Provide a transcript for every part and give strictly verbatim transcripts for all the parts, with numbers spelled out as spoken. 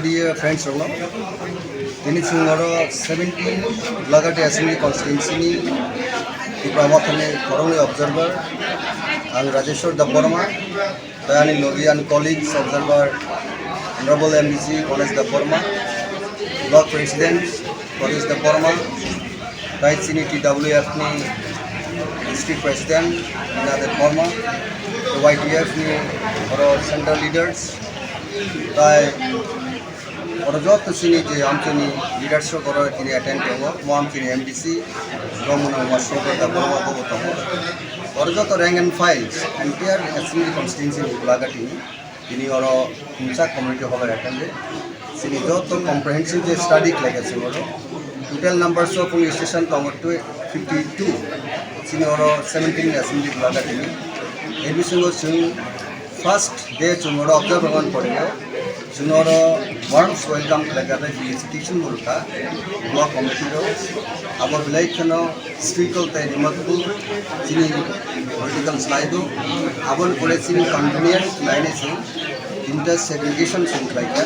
Dear friends rokno, tini chwng oro seventeen Gulagati Assembly Constituency ni Tipra Mothani khoroknwi observer, ang Rajeshwar Debbarma, tei ani logi ani colleagues observer, Honorable M D C Ganesh Debbarma, Block President Ganesh Debbarma, tei chini T W F ni District President Nina Debbarma, Y T F ni oro Central Leaders, tei oro joto chini je amchini leaders rok oro tini attend tongo, mo amchini M D C, Romana Umashankar Debbarma bo tongo. Oro joto rank and file, entire assembly constituency ni Gulagati ni, tini oro khumsa community hall o attend. Chini joto comprehensive je study khlaikha chwng oro. Total numbers of polling station tongo tw-, fifty-two. Chini oro seventeen assembly Gulagati ni. Admission o chwng first day chwng oro observe rwmani pore o chwng oro warm welcome khlaikha tei felicitation bo rwkha block committee rok. Abo belai kheno historical tei remarkable chini political slide o. Aboni pore chini convenient khlainai chwng tinta segregation chwng khlaikha.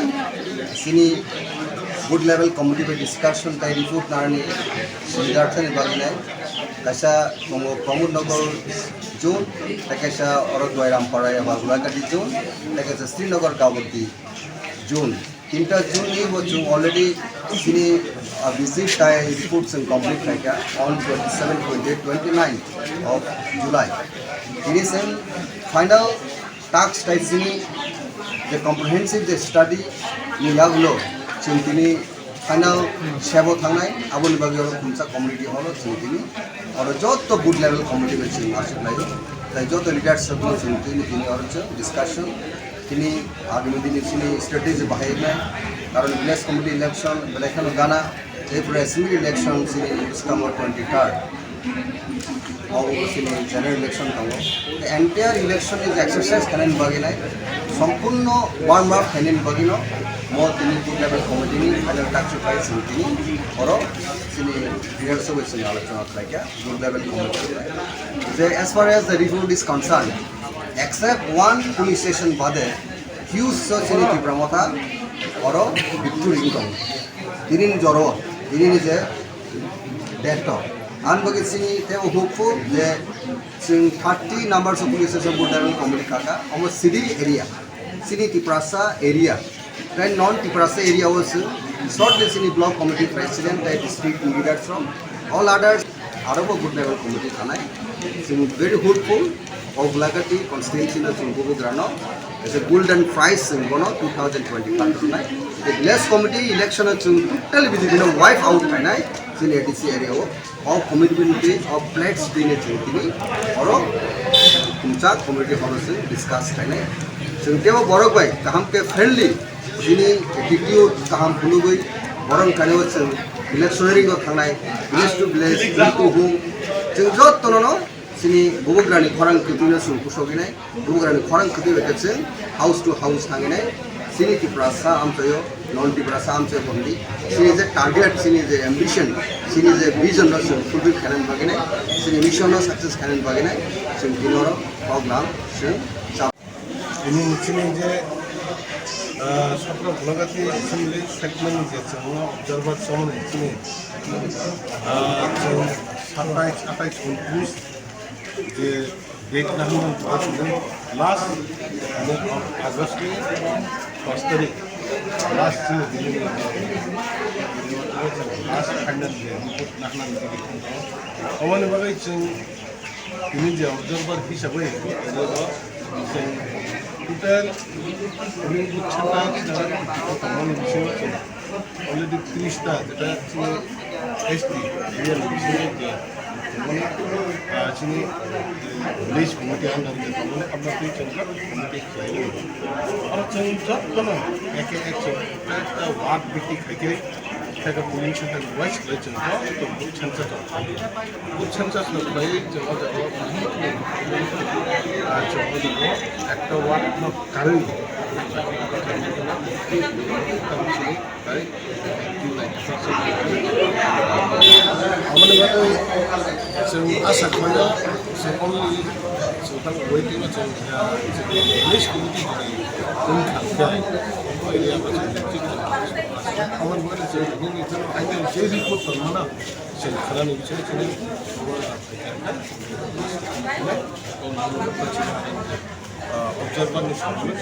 Chini good level committee bai discussion tei report narwknani siddhartha ni bagwi nai. Kaisa tongo Pramod Nagar zone, tei kaisa oro Doiram Para eba Gulagati zone, tei kaisa Srinagar Gawati zone. Tinta zone ni bo chwng already chini, ah, visit tei report chwng complete khlaikha on twenty-seven, twenty-eight, twenty-nine of July. Tini chwng final task tei chini je comprehensive je study ni yagulo chwng tini final sebo thangnai, aboni bagwi oro khumsa community hall o chwng tini oro joto booth level committee bai chwng aswk laio, tei joto leaders rokno chwng tini tini oro chwng discussion tini agami dini chini strategy bahai nai, karon village committee election belai kheno gana, tei pura assembly election chini bwskango twenty third. Obo chini general election tongo. Entire election ni je exercise khainani bagwi nai, sompurno warm up khainani bagwi no mo tini booth level committee ni final taksuk khai chwng tini oro chini leader sobai chwng alochona khlaikha booth level committee bai. Je as far as the report is concerned, except one polling station bade huge so chini Tipra Motha oro victory wng tongo. Tini ni joro, tini ni je Deto. Ang bagwi chini tebo hopeful je chwng thirty numbers of police station booth level committee khaka, omo city area, chini Tiprasa area, tei non Tiprasa area o chwng shortly chini block committee president tei district leaders from all others, aro bo booth level committee khanai. Chwng very hopeful. O Gulagati constituency no chwng bubagrano as a golden prize chwng bono two thousand twenty-five rwnai. The village committee election o chwng totally B J P no wipe out khainai chini A D C area o. O commitment twi, o pledge twi no chwng tini oro khumsa committee hall o chwng discuss khainai. Chwng teibo borok bai kaham khe friendly, bini attitude kaham phunugwi borok kani o chwng electioneering o thangnai, village to village, home to home, chwng jottono no chini bubagrani khorang kwtwino chwng kusoginai, bubagrani khorang kwtwi bai khe chwng house to house thanginai, chini Tiprasa amchaio, non Tiprasa amchaio bo hwnwi, chini je target, chini je ambition, chini je vision no chwng fulfill khainani bagwi nai, chini mission no success khainani bagwi nai, chwng tini oro kok lam chwng chap. Tini chini je, ah, Satra Gulagati Assembly segment ni je chwng observer chongmani chini, ah, chwng satais, atais, untris je date nahimani pore chwng last month of August ni pas tarik, last chini dini last final je report nahnani je report. Oboni bagwi chwng tini je observer hisabwi chwng total polling booth chhanta chhanta tongmani bisingo chwng already tris ta jeta chini S T area ni bisingo je tongmani, ah, chini village committee under je tongmani aboni twi chwng committee khlaio. Oro chwng jottono eke ek chwng ekta ward bhitti khaikhe, theke polling center wise khlai chwng jotto booth chhanta chwng khlaio. Booth chhanta chwng khlai chwng o jaga o, ah, chwng o jaga o ekta ward no karwi. Aboni bagwi chwng asa khlaio, chwng only chwng tang waiting o chwng, ah, chwng list committee ni wngkha. Area ko chini chini. Amar bole je nini jeno aina je report kormana se kharani chini chini. Observer ni samne.